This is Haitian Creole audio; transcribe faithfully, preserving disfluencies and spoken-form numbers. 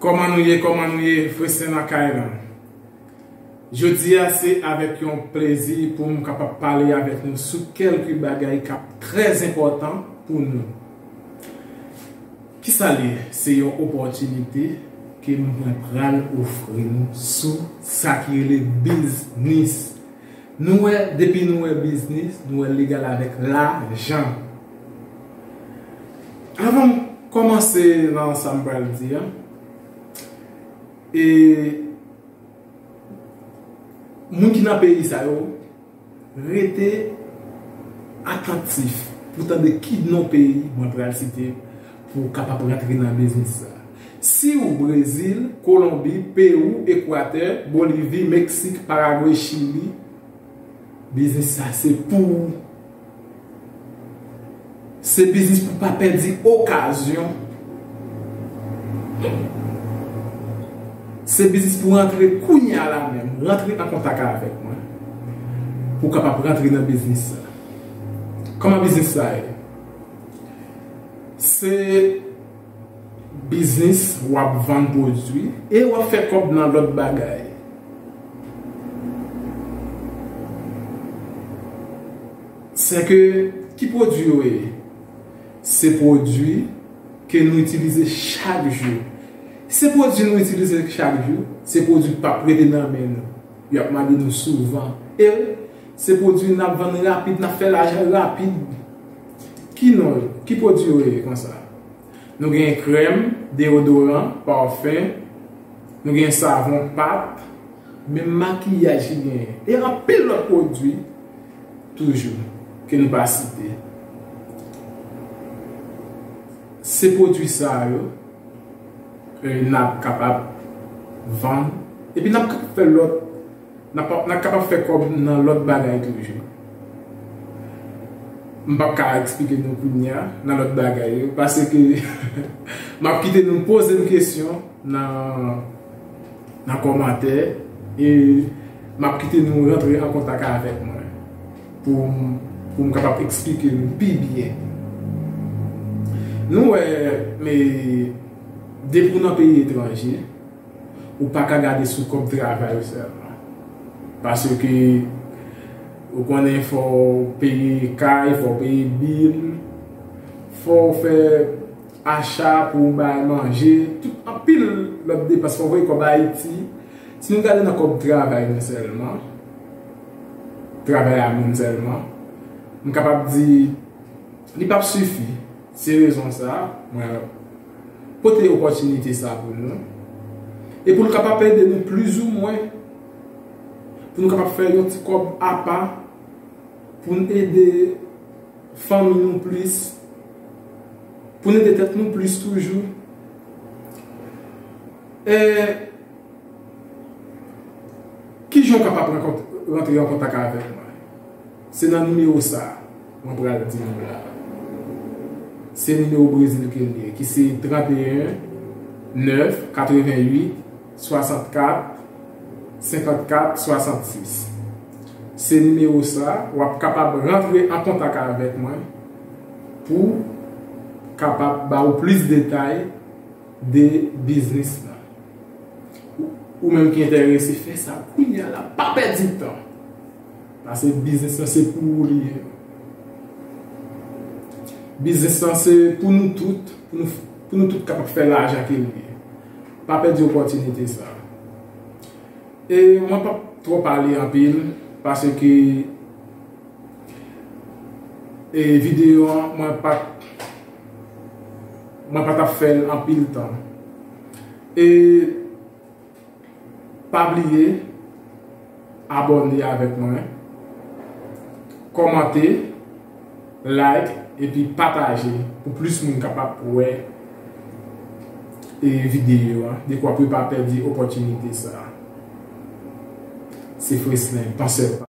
Kòman nou ye? Kòman nou ye? Freslin lakay la. Jodi a, se avèk yon plezi pou m kapab pale avèk nou sou kèlke bagay k ap trè enpòtan pou nou. Kisa l ye? Se yon opòtinite ke mwen pral ofri nou sou sa ki rele biznis. Nou wè, depi nou wè biznis, nou wè legal avèk lajan. Avan m kòmanse nan sa m pral di a, e moun ki nan peyi sa yo, rete atantif pou tande ki non peyi mwen pral site pou w kapab rantre nan biznis sa. Si w Brezil, Kolonbi, Pewou, Ekwatè, Bolivi, Meksik, Paragwe, Chili, biznis sa se pou ou. Se biznis pou pa pèdi okazyon. Se biznis pou rantre kounye a la menm. Rantre an kontak avèk mwen. Pou w kapab rantre nan biznis sa. Kòman biznis sa ye? Se biznis w ap vann pwodui e w ap fè kòb nan lòt bagay. Sèke, ki pwodui yo ye? Se pwodui ke nou itilize chak jou. Se pwodui nou itilize chak jou, se pwodui k p ap rete nan men nou. Y ap mande nou souvan. E se pwodui n ap vann rapid, n ap fè lajan rapid. Ki non yo? Ki pwodui yo ye konsa? Nou gen krèm, deyodoran, pafen, nou gen savon, pat, menm makiyaj ki genyen. E anpil lòt pwodui toujou ke nou pa site. Se pwodui sa yo, e, n ap kapab vann, epi n ap kapab fè lòt, n ap, n ap kapab fè kòb nan lòt bagay toujou. M p ap ka eksplike nou kounye a nan lòt bagay yo, paske m ap kite nou poze m kesyon nan, nan kòmantè, e m ap kite nou rantre an kontak avèk mwen pou m, pou m kapab eksplike nou pi byen. Nou wè, men, depi w nan peyi etranje, ou pa ka gade sou kòb travay ou sèlman. Paske ou konnen fò w peye kay, fò w peye bil, fò w fè acha pou w bay manje, tout anpil lòt depans, fò w voye kòb Ayiti. Si nou gade nan kòb travay nou sèlman, travay a moun sèlman, m kapab di li p ap sifi. Se rezon sa, mwen pote opòtinite sa pou nou. E pou l kapab ede nou plizoumwen, pou nou kapab fè yon ti kòb apa, pou n ede fanmi nou plis, pou n ede tèt nou plis toujou. E kijan w kapab rankont-, rantre an kontak avèk mwen? Se nan nimewo sa a mwen pral di nou la. Se nimewo Brezil ke l ye, ki se trannteyen nèf katrevennuit swasannkat senkannkat swasannsis. Se nimewo sa a, w ap kapab rantre an kontak avèk mwen pou kapab ba ou plis detay de biznis lan. Ou, ou menm ki enterese, fè sa kounye a la, pa pèdi tan. Paske biznis lan se pou ou li ye. Biznis lan se pou nou tout, pou nou, pou nou tout kapab fè lajan ke li ye. Pa pèdi opòtinite sa. E mwen p ap twò pale anpil, paske, e, videyo an, mwen pa t, mwen pa t ap fè l anpil tan. E pa bliye abòne avèk mwen, kòmante, like, epi pataje pou plis moun kapab wè, e, videyo an, dekwa pou yo pa pèdi opòtinite sa a. Se Freslin, pansè.